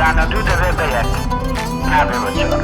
کرانە دوو دەبێ بە یەک نابێ بە چوار.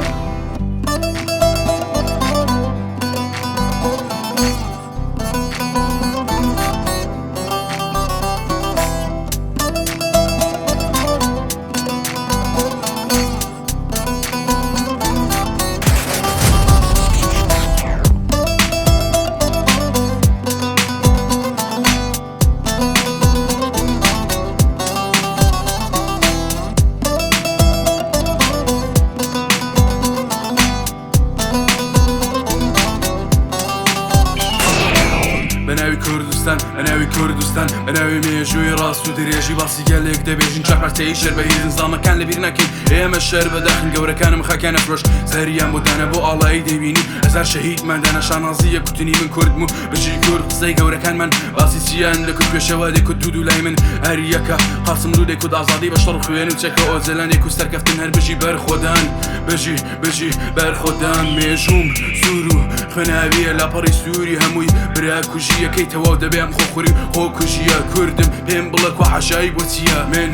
بە ناوی کوردستان، بە ناوی کوردستان، بە ناوی مێژووی ڕاست و درێژی باسی گەلێک دەبێژین چوار پارچەی شەر بە هیزن زاڵمەکان لەبیر ناکەین ئێمە شەر بە داخن گەورەکانم خاکیان ئەفرۆشت سەریان بۆ دانا بۆ ئاڵایی دەیبینی هەزار شەهیدمان دانا شانازییە کوتنی من کوردم و بژی کورد قسەی گەورەکانمان باسی چیان دەکرد پێشەوا دەیکوت دوو دوو لای من هەر یەکە قاسملوو دەیکوت ئازادی بە شەڕ و خوێن و چەکە ئۆجەلان دەیکوت سەرکەفتن هەر بژی بەرخۆدان بژی بژی بەرخۆدان مێژووم سوور و خوێناویە لاپەڕی سووری هەمووی برا کوژیەکەی تەواو دەبێ ئەم خۆخوری و خۆکوژیە کوردم پێم بڵێ کوا حاشایی بۆ چییە من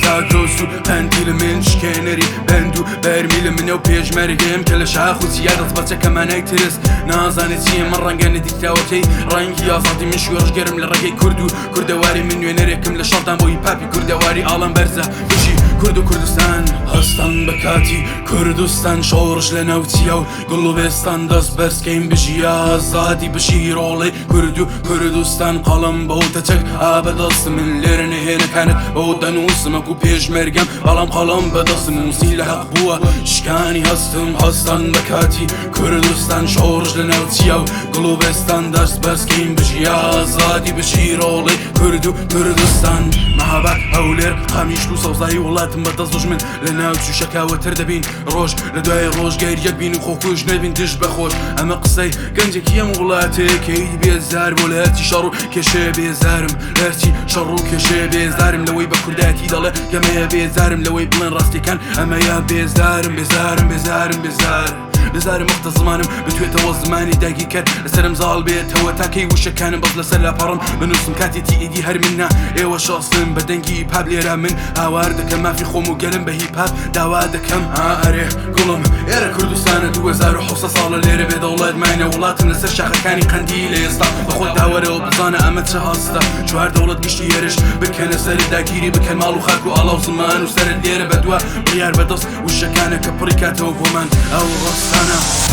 زاگرۆس و قەندیلم من شکێنەری بەند و بەرمیلم من ئەو پێشمەرگەیەم کە لە شاخ و چیا دەست بە چەکە مانای ترس نازانێ چییە من ڕەنگە نەدیتراوەکەی ڕەنگی ئازادی من شۆڕشگێرم لە ڕێگەی کورد و کوردەواری من نوێنەرێکم لە شەڕدام بۆ هیپاپی کوردەواری ئاڵام بەرزە بژی کورد و کوردستان. هەستان بە کاتی کوردستان شۆڕش لە ناو چیا و گوڵ و بێستان دەست بەرز کەین بژی ئازادی بژی ڕۆڵەی کورد و کوردستان قەڵەم بۆتە چەک ئا بە دەست من لێرە نهێنەکانت بۆ دەنووسم وەکو پێشمەرگەم بەڵام قەڵەم بە دەستم نووسین لە هەق بووە شکانی هەستم هەستان بە کاتی کوردستان شۆڕش لە ناو چیا و گوڵ و بێستان دەست بەرز کەین بژی ئازادی بژی ڕۆڵەی کورد و کوردستان مەهاباد هەولێر قامیشلو سەوزایی وڵاتم بە دەست دوژمن لە ناو چوو شەکاوەتر دەبین ڕۆژ لە دوای ڕۆژ گەر یەک بین و خۆکوژ نەبین دژ بە خۆش ئەمە قسەی گەنجێکی ئەم وڵاتەیە کە هیچ بێزار بۆ لە هەرچی شەڕ و کێشەیە بێزارم لە هەرچی شەڕ و کێشەیە بێزارم لەوەی بە کوردایەتی دەڵێ گەمەیە بێزارم لەوەی بڵێن ڕاستیەکان ئەمەیە بێزارم بێزارم بێزارم بێزار بێزارم وەختە زمانم بتوێتەوە زمانی داگیرکەر لەسەرم زاڵ بێتەوە تا کەی وشەکانم بەس لەسەر لاپەڕم بنووسم کاتێتی ئیدی هەر من نا ئێوە شەستن بە دەنگی هیپاپ لێرە من هاوار دەکەم مافی خۆم و گەلم بە هیپاپ داوا دەکەم ها ئەرێ گوڵم ئێرە کوردستانە 2700 ساڵە لێرە بێ دەوڵەت ماینە وڵاتم لەسەر شاخەکانی قەندیلە ئێستا بەخۆت داوەرەوە بزانە ئەمە چ هەستە چوار دەوڵەت گشتی هێرش بکەنە سەرت داگیری بکەن ماڵ و خاک و ئاڵا و زمان و سەرت لێرە بەدوا بڕیار بەدەست وشەکانە کە پڕی کاتەوە بۆمان ئەو ڕستانە.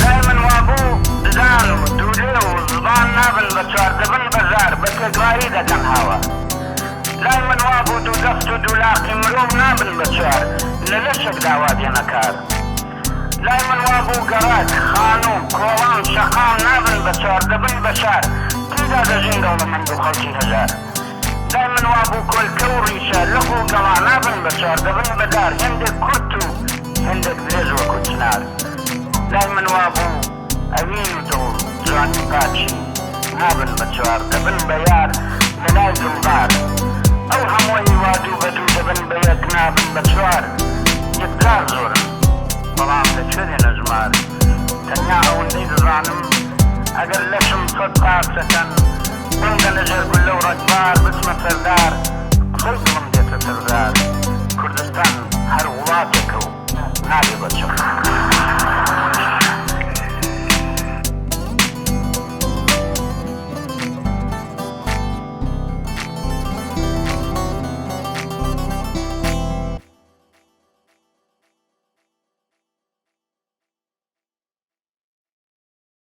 لای من وابوو ددان و دوو لێو و زبان نابن بە چوار دەبن بە زار بە تێکڕایی دەکەن هاوار لای من وابوو دوو دەست و دوو لاقی مرۆڤ نابن بە چوار لە لەشێکدا وا دێنە کار لای من وابوو گەڕەک، خانوو، کۆڵان، شەقام نابن بە چوار دەبن بە شار تێیدا دەژین دەوڵەمەند و خەڵکی هەژار. لای من وابوو کۆلکە و ڕیشە، لق و گەڵا نابن بە چوار دەبن بە دار، هێندێک کورت و هێندێک درێژ وەکوو چنار. لای من وابوو ئەوین و دڵ، جوانی و پاکی نابن بە چوار دەبن بە یار لە لای دڵدار. ئەو هەمووەی وا دوو بە دوو دەبن بە یەک نابن بە چوار، یەکجار زۆرن بەڵام لە کوێ دێنە ژمار؟ تەنیا ئەوەندەی دەزانم ئەگەر لەشم سەد پارچە کەن، بمدەنە ژێر گوللە و ڕەگبار بچمە سەر دار قسەی دڵم دێتە سەر زار کوردستان هەر وڵاتێکە و نابێ بە چڕ.